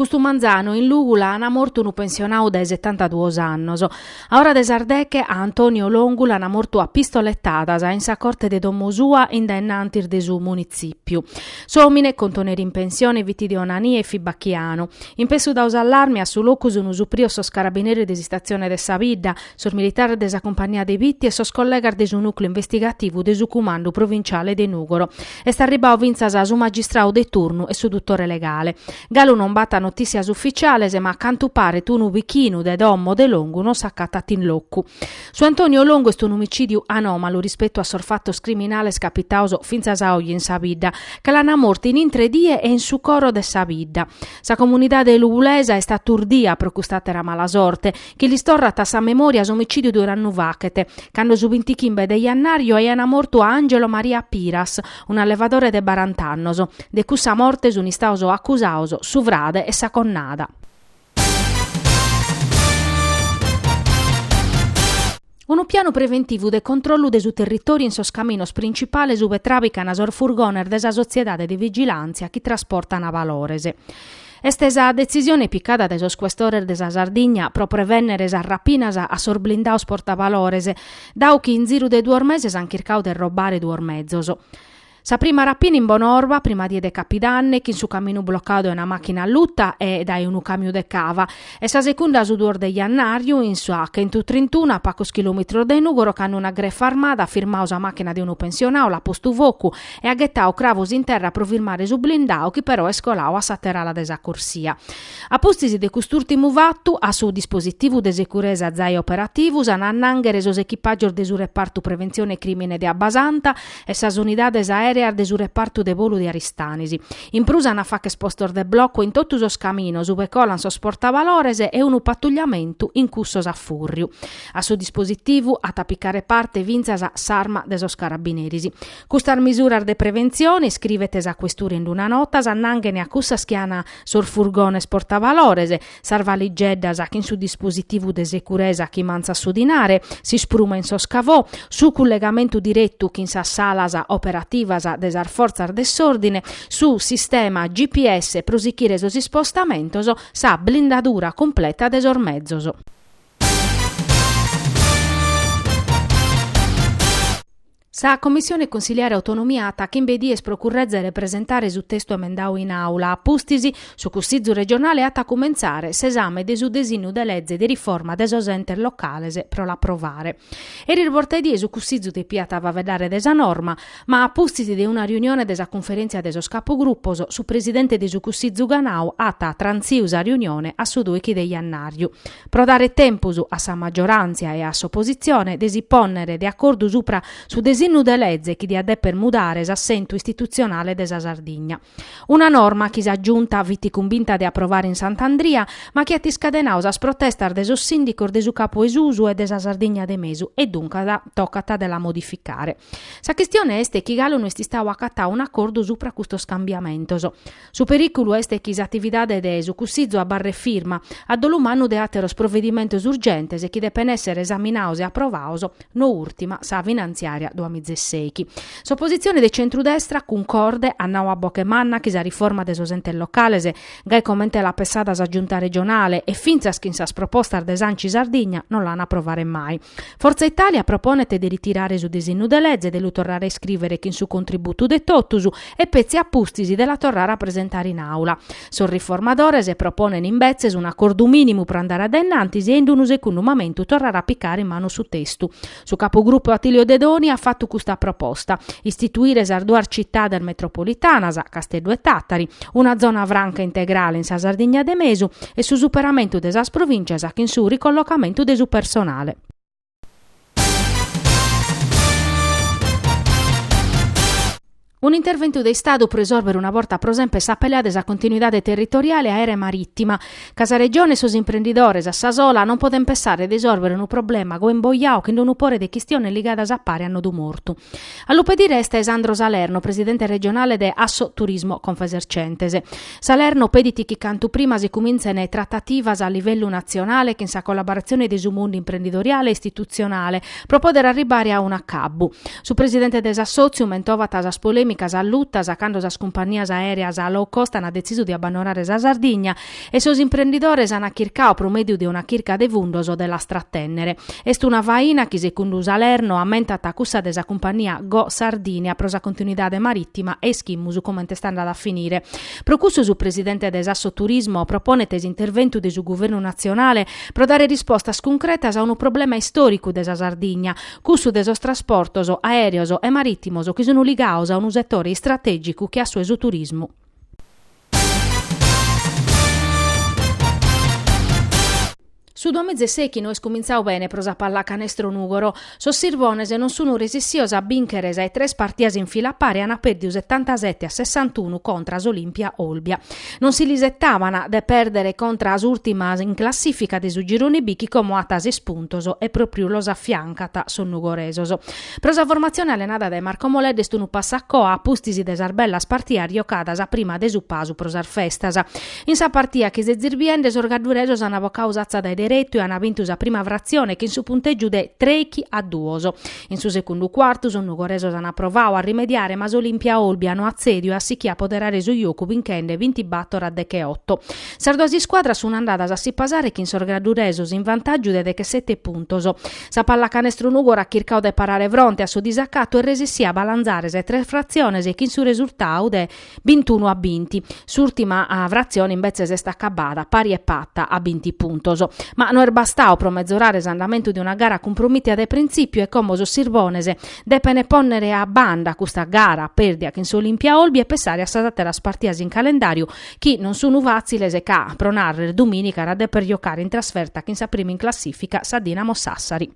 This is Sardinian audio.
Custu manzanu in Lùgula ana mortu unu pensionadu de setantaduos annos. A ora de sas deche a Antonio Longu l'ana mortu a pistoletadas in sa corte de domo sua in dae innantis de su munitzìpiu. S'òmine, contoneri in pensione, fit de Onanì e fit bachianu. In pessu dau s'allarme a su locu sun suprios sos carabineris de s'istatzione de sa bidda, sos militares de sa cumpagnia de Bitti e sos collegas de su nùcleu investigativu de su Cumandu Provinciale de Nùgoro. Est arribadu fintzas su magistradu de turnu e su dutore legale. Galu non b'at notìssias ufitziales, ma a cantu paret unu bichinu de domo de Longu non s'acatat in locu. Su Antonio Longu est un'omicìdiu anòmalu rispetu a sos fatos criminales capitados fintzas a oje in sa bidda, ca l'an mortu in intre die e in su coro de sa bidda. Sa comunidade lugulesa est aturdia pro cust'àtera malasorte, chi lis torrat a sa memòria s'omicìdiu de un'annu faghet, cando su bintichimbe de jannàriu aian mortu a Angelo Maria Piras, un'allevadore de barant'annos. De cussa morte sun istados acusados su frade e sa connada. Unu pianu preventivu de controllu de su territòriu in sos caminos principales ube tràbican sos furgones de sa sotziedade de vigilàntzia chi trasportan valores. Est sa detzisione picada dae sos questores de sa Sardigna pro prevènnere sas rapinas a sos blindados portavalores, dau chi in ziru de duos meses an chircadu de robbare duos mezos. Sa prima rapina in Bonorva, prima die de Capidanne, chin su caminu blocadu dae una màchina alluta e dae unu càmiu de cava, e sa segunda su duos de jannàriu, in sa chentutrintunu, a pacos chilòmetros dae Nùgoro, cando una grefa armada at firmadu sa màchina de unu pensionadu, l'at postu focu e at ghetadu cravos in terra pro firmare su blindadu, chi però est coladu a s'àtera ala de sa corsia. A pustis de custu ùrtimu fatu, a su dispositivu de securesa zai operativu s'an a annànghere sos echipàgios de su repartu Preventzione Crìmine de Abbasanta e sas unidades aèreas de su repartu de bolu de Aristanis. In prus an a fagher postos de blocu in totu sos caminos ube colan sos portavalores e unu patugliamentu in cussos a fùrriu. A su dispositivu at a picare parte fintzas s'arma de sos carabineris. Custas misuras de preventzione, iscrivet sa Questura in una nota, s'annanghen a cussas chi an sos furgones portavalores, sas valigeddas chin su dispositivu de securesa chi mantzat su dinare, s'ispruma in sos cavò, su cullegamentu diretu chin sas salas operativas de sas fortzas de s'òrdine, su sistema GPS pro sichire sos ispostamentos, sa blindadura cumpleta de sos mezos. Sa Commissione Consiliare Autonomia at chimbe dies pro currèzere e presentare su testu emendadu in àula. A pustis, su Cussizu regionale at a cumentzare s'esame de su desinnu de leze de riforma de sos entes locales pro l'aprovare. Eris bortaedie su Cussizu depiat faeddare de sa norma, ma a pustis de una riunione de sa Cunferèntzia de sos capugrupos, su presidente de su Cussizu Ganau at trantziu sa riunione a su doichi de jannàriu. Pro dare tempus a sa magioràntzia e a s'opositzione de si pònnere de acordu supra su desinnu de leze chi diat dèpere mudare s'assentu istitutzionale de sa Sardigna. Una norma chi sa Giunta fit cumbinta de aprovare in Sant'Andria, ma chi at iscadenadu sas protestas de sos sìndicos de su Capu 'e Susu e de sa Sardigna de Mesu e duncas tocat de la modificare. Sa chistione est chi galu no est istadu acatadu un'acordu supra custos cambiamentos. Su perìculu est chi s'atividade de su Cussizu abarret firma, a dolu mannu de àteros provedimentos urgentes chi depen èssere esaminados e aprovados, no ùrtima sa finantziària duamizesèichi. S'opositzione de centrudestra, cuncorde, at nadu a boche manna chi sa riforma de sos entes locales, gai comente l'at pessada sa Giunta regionale e fintzas chin sas propostas de s'Anci Sardigna, non l'an a aprovare mai. Forza Italia proponet de ritirare su disinnu de leze, de lu torrare a iscrìvere chin su contributu de totus e petzi a pustis de la torrare a presentare in àula. Sos riformadores proponen imbetzes un'acordu mìnimu pro andare a dae innantis e in unu segundu mamentu torrare a picare in manu su testu. Su capogrupu Attilio Dedoni at fatu custa proposta, istituire sas duas citades metropolitanas, Casteddu e Tàtari, una zona franca integrale in sa Sardigna de mesu e su superamentu de sas provìntzias chin su ricollocamentu de su personale. Un'interventu de Istadu pro isòrbere una borta pro semper sa pelea de sa continuidade territoriale aèrea e marìtima, ca sa Regione e sos imprendidores a sa sola non podent pessare de isòrbere unu problema coimbojadu chin unu pore de chistiones ligadas a pare a nodu mortu. A lu pedire est Sandro Salerno, presidente regionale de Assoturismo Confesercentes. Salerno pedit chi cantu prima si cumintzene tratativas a livellu natzionale chin sa collaboratzione de su mundu imprendidoriale e istitutzionale pro pòdere arribbare a un'acabbu. Su presidente de s'assòtziu mentovat sas polèmicas. polèmicas allutas cando sas cumpannias aèreas low cost ant detzisu de abbandonare sa Sardigna e sos imprendidores ant chircadu pro mèdiu de una chirca de fundos de las tratènnere. Est una faina chi segundu Salerno ammentat cussa de sa cumpannia Go Sardinia pro sa continuidade marìtima e ischimus comente est andada a finire. Pro cussu su presidente de s'Assoturismo proponet s'interventu de su Guvernu natzionale pro dare rispostas cuncretas a unu problema istòricu de sa Sardigna, cussu de sos trasportos aèreos e marìtimos chi sunt ligados a unu setore istratègicu che a su 'e su turismu. Su duamiza e sèichi no est cumintzadu bene pro sa Pallacanestro Nùgoro. Sos Sirbones non sunt resissios a bìnchere sa 'e tres partias in fila a pare e ant pèrdiu setantasete a sessantunu contra s'Olimpia Olbia. Non si l'isetaban de pèrdere contra s'ùrtima in classìfica de su Girone B chi como at ses puntos e pròpriu los afiancat sos nugoresos. Pro sa formatzione allenada dae Marco Moledda est unu passu a coa a pustis de sas bellas partias giocadas prima de su pasu pro sas festas. In sa partia chi sezis biende sos gadduresos an bocadu s'atza dae deretu e an bintu sa prima fratzione chin su puntègiu de trèichi a duos. In su segundu cuartu sos nugoresos an provadu a rimediare ma s'Olimpia Olbia no at tzèdiu e at sighiu a poderare su jocu binchende bintibator a decheoto. Sas duas iscuadras sun andadas a si pasare chin sos gadduresos in vantàgiu de dechesete puntos. Sa Pallacanestro Nùgoro at chircadu de parare fronte a su disacatu e est resissia a balanzare sas tres fratziones chin su resurtadu de bintunu a binti. S'ùrtima fratzione imbetzes est acabada pari e pata a binti puntos. Ma no est bastadu pro mezorare s'andamentu de una gara cumpromìtia dae printzìpiu e como sos Sirbones depent pònnere a banda custa gara pèrdia chin s'Olimpia Olbia e pessare a sas àteras partias in calendàriu chi non sunu fàtziles ca, pro nàrrere, dumìnica at a dèpere giocare in trasferta chin sa prima in classìfica, sa Dinamo Sassari.